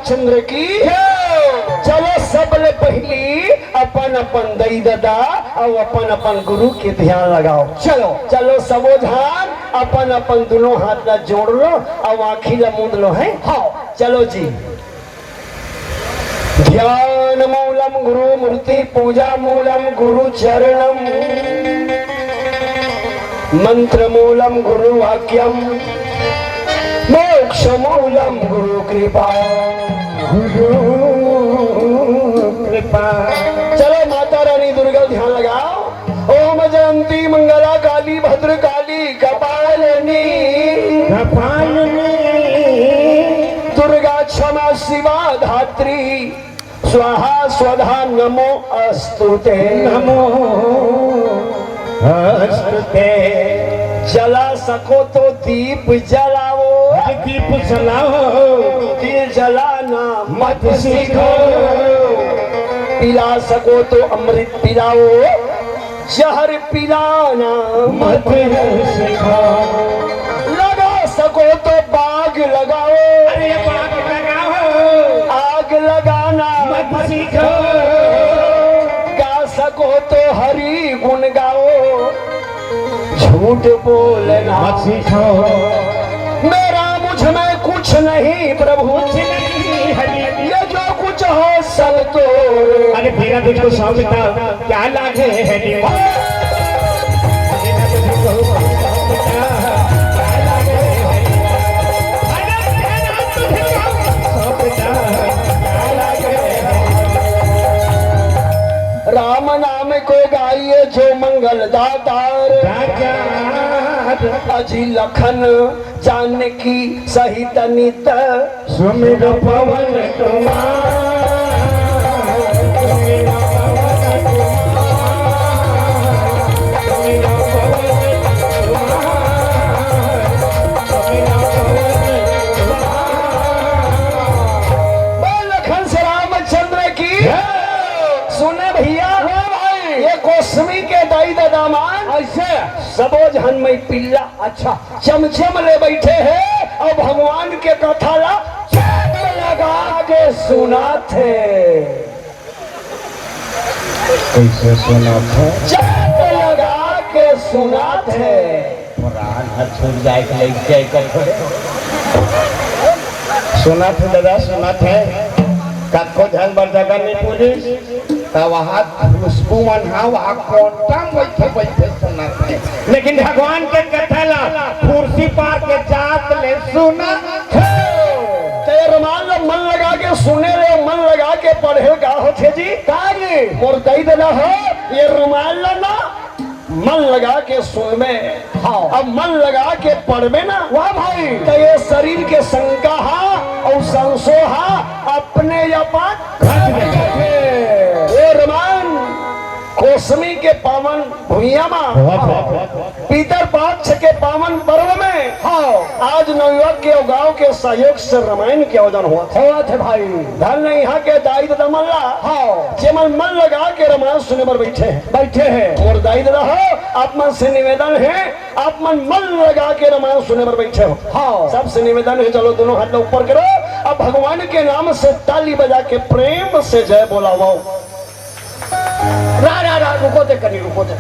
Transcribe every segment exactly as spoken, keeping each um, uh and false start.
चंद्र की। चलो, सबले पहिली अपन अपन दई ददा अउ अपन अपन गुरु के ध्यान लगाओ। चलो। चलो, सबो झन अपन अपन दुनों हाथ ला जोड़ लो अउ आँखी ला मूंद लो, है? हाँ। चलो जी। ध्यान मूलम गुरु मूर्ति, पूजा मूलम गुरु चरणम, मंत्र मूलम गुरु वाक्यम, मोक्ष मूलम गुरु कृपा। गुरु कृपा। चलो, माता रानी दुर्गा ध्यान लगाओ। ओम जयंती मंगला काली भद्रकाली कपालिनी। कपालिनी। दुर्गा क्षमा शिवा धात्री स्वाहा स्वधा नमो अस्तुते। नमो अस्तुते। जला सको तो दीप जलाओ। अरे दीप जलाओ। दिल जलाना मत मत सीखो। सीखो। पिला सको तो अमृत पिलाओ। जहर पिलाना मत सिखाओ। लगा सको तो बाग लगाओ। अरे बाग लगाओ। आग लगाना मत सीखो। गा सको तो हरि गुण गाओ। झूठ बोलना मत सीखो। मेरा मुझ में कुछ नहीं प्रभु। कुछ नहीं है। ये जो कुछ हो सब तो। अरे मेरा तुझको सौंपता क्या लागे है रे? राम नाम को गाइए जो मंगल दातार। दातार। अजी लखन जानकी सहित नित सुमिर पवन कुमार। बोल लखन से रामचंद्र की। जय। सुने भैया, हाँ भाई। ये गोस्वामी के दाई ददा मन ऐसे सबो झन में पिल्ला अच्छा। चमचम ले बैठे हे अउ भगवान के कथा ला चेत लगा के सुनाथे। कैसे सुनाथे? चेत लगा के सुनाथे। प्राण ह छूट जाए के लग जाए कर थोड़े। सुनाथे दादा, सुनाथे। कतको झन बर जगह नहीं पूजिस। त वहाँ खुशबू मन हा वहाँ कोंटा में बैठे बैठे सुनत हे। लेकिन भगवान के कथा ला कुर्सी पार के जात ले सुनत हे। त ये रुमाल ला मन लगा के सुने ले, मन लगा के पढ़े का होथे जी? का जी? मोर दई ददा हो, ये रुमाल ला ना मन लगा के सुनबे। हाँ। अब मन लगा के पढ़बे ना। वाह भाई। त ये शरीर के शंका हा अउ संशय हा अपने आप घट जाथे। ए रमान, कोसमी के पावन भुइयां मा, वाह, वाह, वाह। पितर पक्ष के पावन पर्व में, हाँ। आज नवयुवक के अउ गांव के सहयोग से रामायण के आयोजन होवत हे। होवत हे भाई। धन इहाँ के दाई ददा मन ला, हाँ। जेमन मन लगा के रामायण सुने बर बैठे हे। बैठे हे। अउ दाई ददा हो, आप मन से निवेदन हे, आप मन मन लगा के रामायण सुने बर बैठे हो। हाँ। सबसे निवेदन हे, चलो दोनों हाथ ला ऊपर करो, अब भगवान के नाम से ताली बजा के प्रेम से जय बोलावो। रा, रा, रा, रुको दे कनी, रुको दे।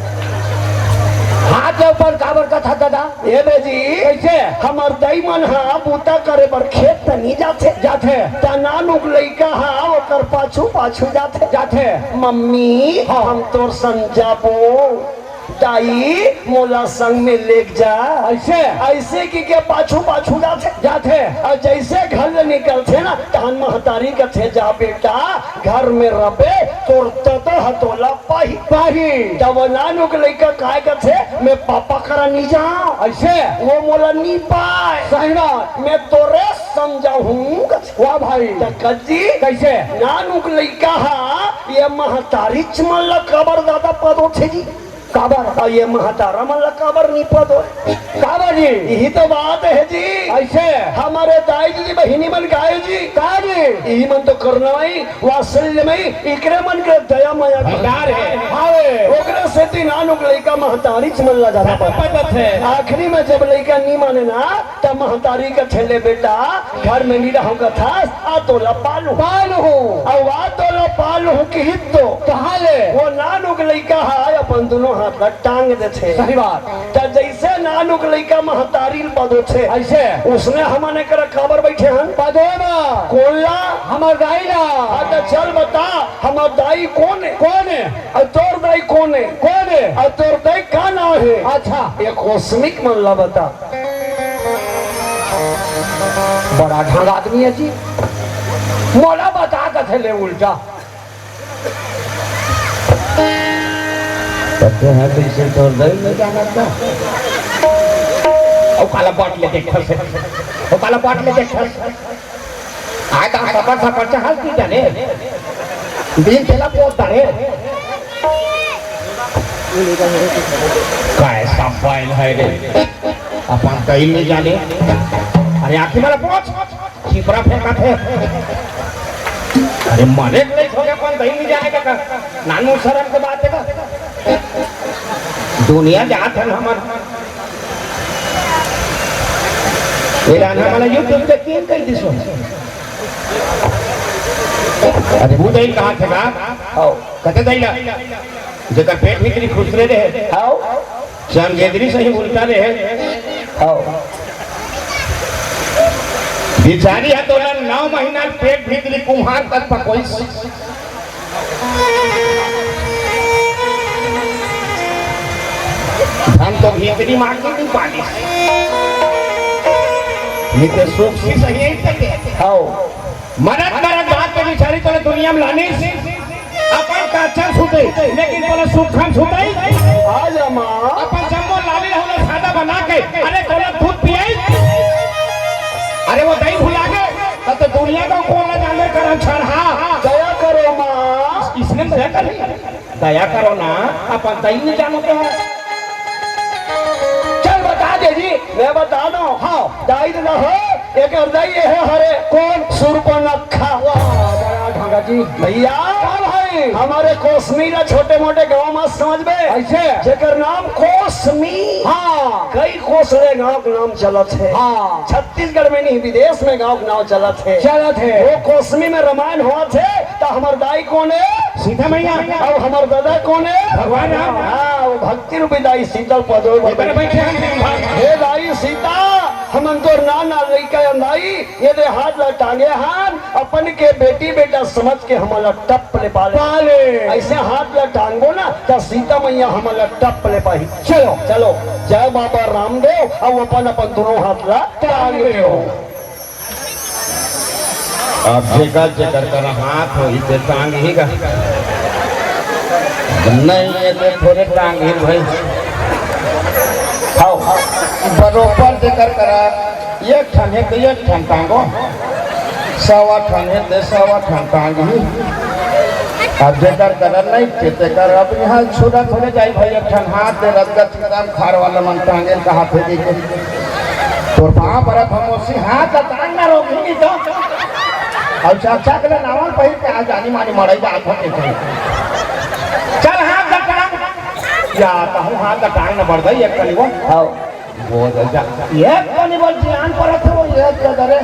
हाथ के ऊपर काबर कथा ददा? ए दे जी, कैसे? हमर दाई मन हा बूता करे बर खेत तनी जाथे। जाथे। त नानुक लइका हा ओकर पाछू, पाछू जाथे। जाथे। मम्मी, हाँ। हम तोर संग जाबो। दाई, मोला संग में लेग जा। ऐसे? ऐसे कि के पाछू, पाछू जाथे। जाथे। अउ जैसे घर ले निकलथे ना, तहन महतारी कथे, "जा बेटा, घर में रबे, तोर ददा ह तोला पाही।" पाही। तब नानुक लइका काय कथे, "मैं पापा करा नी जांव।" ऐसे? वो मोला नी पाय। सही बात। "मैं तोरे संग जाहूं," कथे। वाह भाई। त कजी? कैसे? नानुक लइका हा, ये महतारीच मन ला काबर जादा पद होथे जी? काबर? अउ ये महतारा मन ला काबर निपत होय? काबर जी? यही तो बात हे जी। अइसे? हमर दाई जी बहिनी मन गाय जी। का जी? इही मन तो करुणामयी, वात्सल्यमयी, इकरे मन के दया मया भंडार हे। हावे। ओकरे सेती नान ओकर लइका महतारी च मन ला जादा पसंद हे। आखिरी में जब लइका नी माने ना, त महतारी कथे, "ले बेटा, घर में नी रहूं कथस, आ तोला पालूं।" पालूं। अउ आ तोला पालूं किहिस तो। कहाँ ले? वो नान ओकर लइका ह अपन दूनों हाथ ला टांग देथे। सही बात। त जइसे नान ओकर लइका महतारी ल पदोथे, अइसे? उसने हमन एकरा काबर बइठे हन? पदो ना। कोन ला? हमर दाई ला। हाँ, त चल बता, हमर दाई कोन हे? कोन हे? अउ तोर दाई कोन हे? कोन हे? अउ तोर दाई का नाम हे? अच्छा। ये कोसमी के मन ला बता। बड़ा ढंग आदमी हे जी, मोला बता कथे ले उल्टा। कथे हे, तइसे तोर दाई नइ जानत का? अउ काला बाट ले देखत हे, अउ काला बाट ले देखत हे। आय त सपर सपर चहल की जाने, दिन तेला पोत डारे। कैसा बैल हे रे, अपन दाई नइ जाने। अरे आँखी वाला पहुँच, छिपरा फेंकत हे। अरे मरे के नइ होगे, अपन दाई नइ जाने का, का? नानू शरम के बात हे का? दुनिया जात हे हमर। ये गाना वाला YouTube पे किन कहि दिस हो? अरे वो दाई कहाँ थे का? आओ। कथे दाई ला, जेकर पेट भीतरी खुसरे रहे। आओ। चमगेदरी सही उल्टा रहे। आओ। बिचारी ह तोला नौ महीना पेट भीतरी कुम्हार कस पकोइस। धन तो भीतरी मांग के नहीं पालिस। ये तो सुख से सही है सके। आओ। मरत मरत बात के बिचारी तोला दुनिया में लानिस। अपन काचर सुते, लेकिन तोला सुखम सुते। आ जा माँ। अपन जम्मो लाली रहू ला सादा बना के, अरे तोला दूध पियाई। अरे वो दाई भुला गे, तब तो दुनिया का कोन ला जाने करम छरहा। दया करो माँ। इसने दया कर, दया करो ना, अपन दाई नइ जानो का? चल बता दे जी। मैं बता दो। हाँ। दाई तो ना हो, एक दाई ये हे हरे। कोन? सुर्पनखा। वाह, बड़ा ढंगा जी। भैया, का भाई? हमर कोसमी ला छोटे मोटे गांव में समझबे। अइसे? जेकर नाम कोसमी। हाँ। कई कोस ले गांव के नाम चलत हे। हाँ। छत्तीसगढ़ में नहीं, विदेश में गांव के नाम चलत हे। चलत हे। वो कोसमी में रामायण होवत हे, त हमर दाई कोन हे? सीता मैया। अउ हमर दादा कोन हे? भगवान राम। हाँ, वो भक्ति रूपी दाई सीता पदो। इधर बैठे हैं। हे दाई सीता, हमन तोर नान नान लइका हन दाई, ये दे हाथ ला टांगे हन, अपन के बेटी बेटा समझ के हमन ला टप ले पाले। पाले। अइसे हाथ ला टांगबो ना, त सीता मैया हमन ला टप ले पाही। चलो। चलो, जय बाबा रामदेव, अउ अपन अपन दूनों हाथ ला टांग लेव। अब जेकर जेकर करा हाथ होही ते टांगही गा। नहीं हे ते थोरे टांगही भाई। हव, बरोबर जेकर करा एक ठन हे ते एक ठन टांगो, सवा ठन हे ते सवा ठन टांगही। अब जेकर करा नहीं ते तेकर अब इहाँ छुरा थोरे जाही भाई, एक ठन हाथ दे रजगत एकदम खार वाला मन टांगे ल कहाथे जी के। तोर पाँव परत हँव मौसी, हाथ ला टांग ना रोकही नहीं तो। अउ चकचक ले नावल पहिर के आ जानी मानी मड़ई जात हो के। चल हाथ ला टांग। या कहूँ हाथ ला टांग ना बढ़ गई एक कनी वो। हव। वो जा, जा। एक कनी बल जियान परत हे वो, एक जगह रे।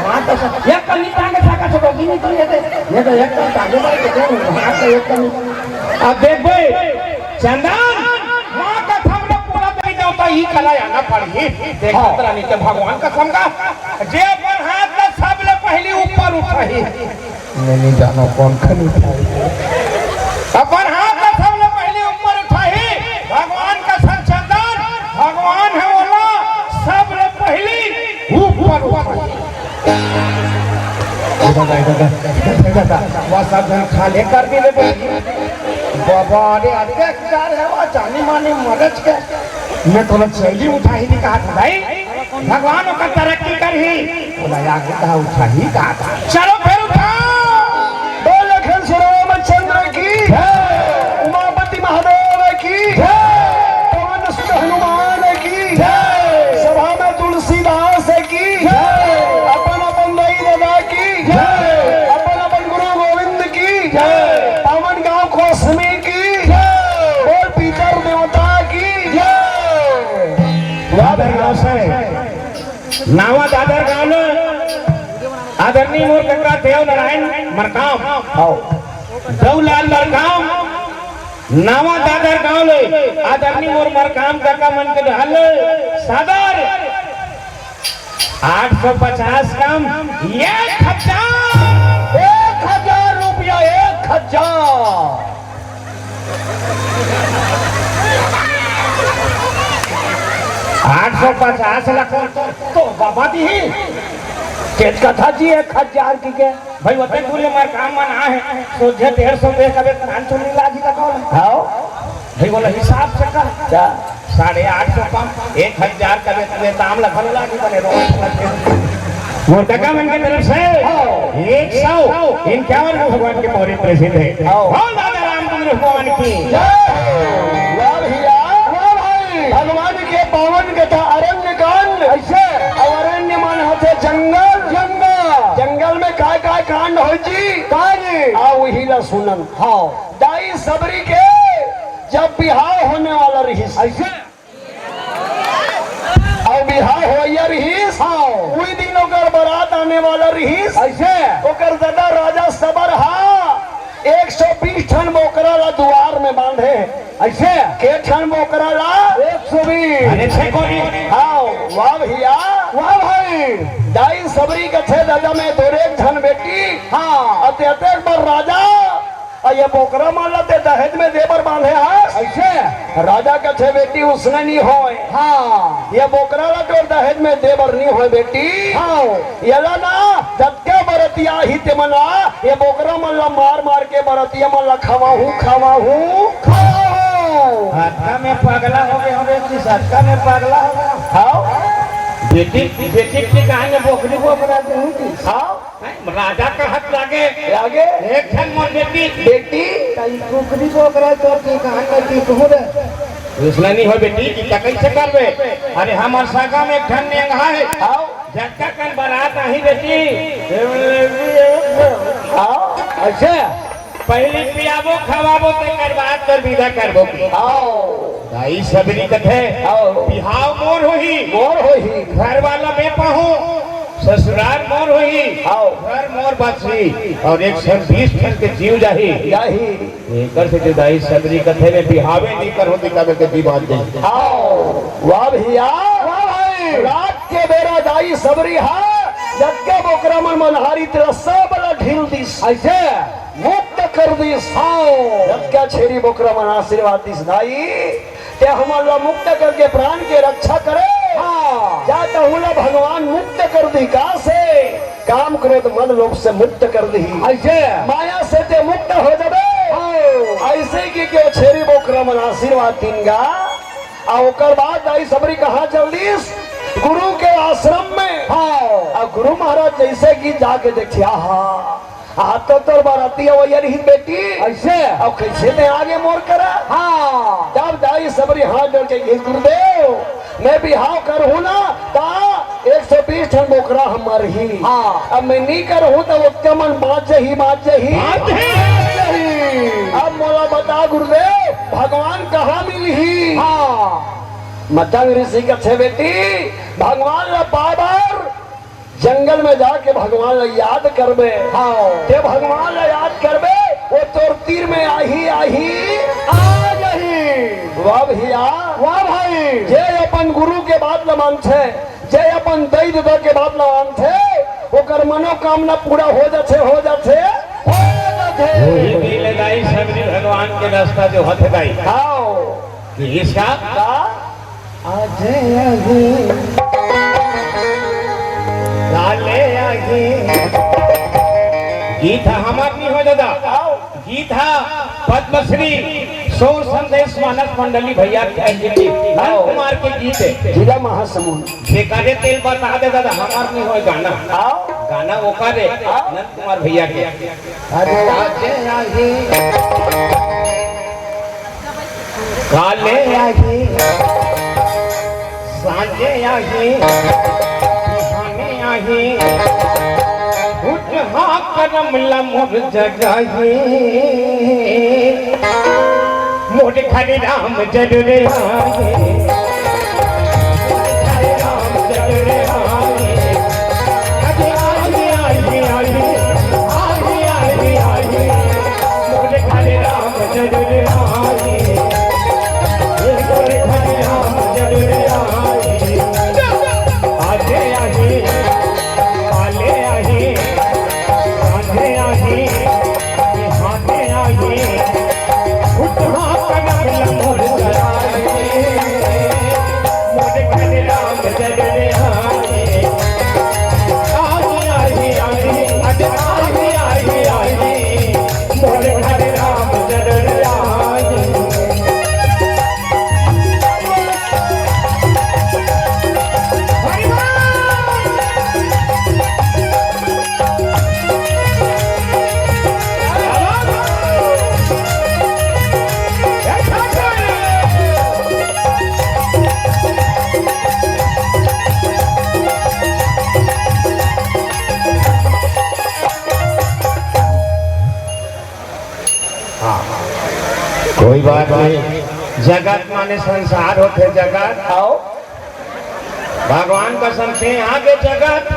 माँ तो सब, एक कनी टांग के टाका से रोकी नहीं तो ये दे। ये तो एक कनी टांगे भाई, तो हाथ तो एक कनी। अब देख भाई, चंदन, माँ कसम ले पूरा दे देवता ई कला आना पड़ही। देखत हाँ। रहनी ते भगवान कसम का, जे अपन हाथ ला सबले पहिली ऊपर उठाही। मैं नहीं जाना कौन खनी उठाही। अपन हाथ ला सबले पहिली ऊपर उठाही, भगवान कसम चंदन, भगवान हे ओला सबले पहिली ऊपर उठाही। ए दादा, ए दादा, ए दादा, वो सब झन खाले कर दिले बोली। बाबा रे, अरे बेकार हे वो, जानी मानी मरच के। मैं तोला चैली उठाही नहीं कहा था भाई। भगवान ओकर तरक्की करही। बोला यार, ये कहा उठाही कहा था। चलो फिर उठाओ। बोल लखन श्री रामचंद्र की जय। उमापति महादेव की जय। नावा दादर गांव ले आदरणीय मोर कका देव नारायण मरकाम, हव। देवलाल मरकाम, नावा दादर गांव ले आदरणीय मोर मरकाम कका मन के डहर ले सादर आठ सौ पचास कम एक हजार। एक हजार रुपया, एक हजार। आठ सौ पचास ला तो, तो बाबा दी ही। केत कथा जी एक हजार की के? भाई, ओते दूर ले मरकाम मन आहे, सोझे डेढ़ सौ दे कबे, पाँच सौ नहीं लागी का कौन? हाव। भाई बोला, हिसाब से कर। क्या? साढ़े आठ सौ कम, एक हजार कबे, तबे दाम ला भलो लागी बने रोज। मोर कका मन के तरफ से हाव। एक सौ इक्यावन भगवान के मोहरे प्रेसित हे। हाव। बोल दादा रामचंद्र भगवान की। जय हो। वाह भैया। वाह भाई। भगवान के पावन कथा अरण्य कांड। ऐसे। अउ अरण्य मन होथे जंगल। जंगल। जंगल में काय काय कांड होय जी? काय जी? आओ वही ला सुनन। हाव। दाई सबरी के जब बिहाव होने वाला रहिस। ऐसे। अउ बिहाव होइया रहिस। हाव। उही दिन ओकर बारात आने वाला रहिस। ऐसे। ओकर ददा राजा सबर हा एक सौ बीस ठन बोकरा ला दुआर में बांधे। ऐसे। के ठन बोकरा ला? एक सौ बीस। अरे छे कोरी। हाव, वाह भैया। वाह भाई। दाई सबरी कथे ददा में दो एक ठन बेटी। हाँ। अते अतेक बर राजा अउ ये बोकरा मन ला ते दहेज में दे बर बांधे हस? ऐसे? राजा कथे, बेटी, उसने नी होय। हाँ। ये बोकरा ला तोर दहेज में दे बर नी होय, बेटी। हाँ। ये ला ना, जतका बरतिया ही ते मन ला, ये बोकरा मन ला मार मार के बरतिया मन ला खवाहूँ, खवाहूँ, खवाहूँ। हतका में पगला हो गए होबे कि सतका में पगला हो गए? हाँ। बेटी, बेटी के कहा ने बोकरी बोकरा दूँ की? हाँ। राजा कहत लागे, लागे। एक ठन मोर बेटी। बेटी। तई कुकरी बोकरा तो की कहा ने की कहूँ रे। उसने नहीं हो बेटी, की का कैसे करबे? अरे हमर सगा में एक ठन नेंगा है। आओ। जतका कन बारात आही बेटी। आओ। अच्छा। पहली पियाबो, खवाबो, तेकर बाद कर विदा करबो। आओ। दाई सबरी कथे, आओ। बिहाव मोर होही। मोर होही। घर वाला मैं पाहूँ, ससुराल मोर होही। आओ। घर मोर बचही, अउ एक सौ बीस ठन के जीव जाही। जाही। एकर से जो दाई सबरी कथे में बिहावे नी करहूँ, दिखावे के जीव बात दे। आओ। वाह भैया। वाह भाई। रात के बेरा दाई सबरी हा, जतके बोकरा मन मन्हारी तेला सब ला ढील दिस। ऐसे? मुक्त कर दिस। हाँ। जतका छेरी बोकरा मन आशीर्वाद दिस, दाई, ते हमन ला मुक्त करके प्राण के रक्षा करे। हाँ। जा तहूँ ला भगवान मुक्त कर दिही, का से? काम, क्रोध, मद, लोभ से मुक्त कर दिही। ऐसे? माया से ते मुक्त हो जाबे। हाँ। ऐसे कि क्यों छेरी बोकरा मन आशीर्वाद दीन गा। अउ ओकर बाद दाई सबरी कहाँ चल दिस? गुरु के आश्रम में। हाँ। अउ गुरु महाराज जैसे कि जाके देखिया, हाँ। आ तो तोर बराती अवैया रहिस बेटी। ऐसे? अब कैसे ते आगे मोर करा? हाँ। तब दाई सबरी हाथ जोड़ के कहिस, गुरुदेव, मैं बिहाव करहूँ ना, ता एक सौ बीस ठन बोकरा हमर ही। हाँ। अब मैं नी करहूँ, त ओतके मन बाँच जही, बाँच जही। बाँच जही। अब मोला बता गुरुदेव, भगवान कहाँ मिलही? हाँ। मतंग ऋषि कथे, बेटी, भगवान ला पाए बर जंगल में जाके भगवान ला याद करबे। हाँ। ते भगवान ला याद करबे, वो तोर तीर में आही, आही, आ जाही। वाह भैया। वाह भाई। जे अपन गुरु के बात ला मानथे, जे अपन दई ददा के बात ला मानथे, ओकर मनोकामना पूरा हो जाथे, हो जाथे, हो जाथे। वही दिल दाई सबरी भगवान के रास्ता जो हथे दाई। आओ। कि इसका का? आज आही, काले आही। गीत हमार नहीं हो दादा। आओ। गीत हा पद्मश्री सौर संदेश मानस मंडली भैया के गीत, नंद कुमार के गीत है। जिला महासमुंद। बेकारे तेल बता दे दादा, हमार नहीं होय गाना। आओ। गाना ओकर है, आओ। नंद कुमार भैया के। अरे आज आही, काले आही, सांझे आही, बिहाने आही, उठहा करम ला मोर जगाही। मोर घर राम जरूर आही, मोर घर राम जरूर आही। कोई बात नहीं। जगत माने संसार होथे, जगत। आओ। भगवान कसम से आगे जगत,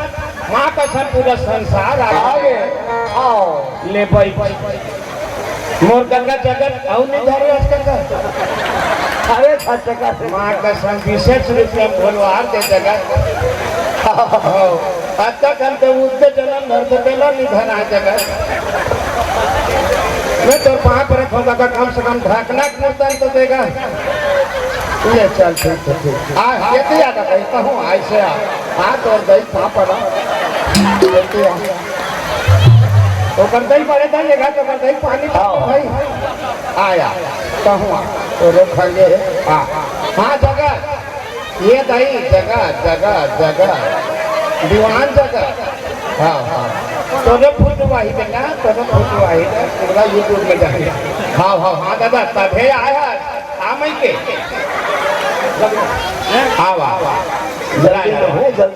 माँ कसम पूरा संसार आगे। आगे। आओ। ले भाई, मोर गंगा जगत अउ नहीं धरे आज तक। अरे, अच्छा, अच्छा, अच्छा। माँ कसम विशेष रूप से बोलवार दे जगत। अब तक हम तो उसके जन्म भर से पहला नहीं धरा जगत। मैं तो पाँव पर रखूंगा, अगर कम से कम ढकना कुर्तन तो देगा। ले चल, ठीक है, ठीक है। आ, ये तो याद आ गई, कहूँ ऐसे आ। हाथ और दही पाँव पर आ। ये तो आ। ओकर दही बड़े दही लेगा, तो ओकर दही पानी आओ। भाई। आया, कहूँ आ। तो रोक खा ले। हाँ, हाँ, जगत। ये दही, जगत, जगत, जगत। दीवान जगत। हाँ, हाँ। तोरे फोटो आही बेटा, तोरे फोटो आही, पूरा YouTube में जाही। हाँ, हाँ, हाँ, दादा, तभे आया, आ मई के। हाँ, वाह, वाह। जल्दी करो, जल्दी।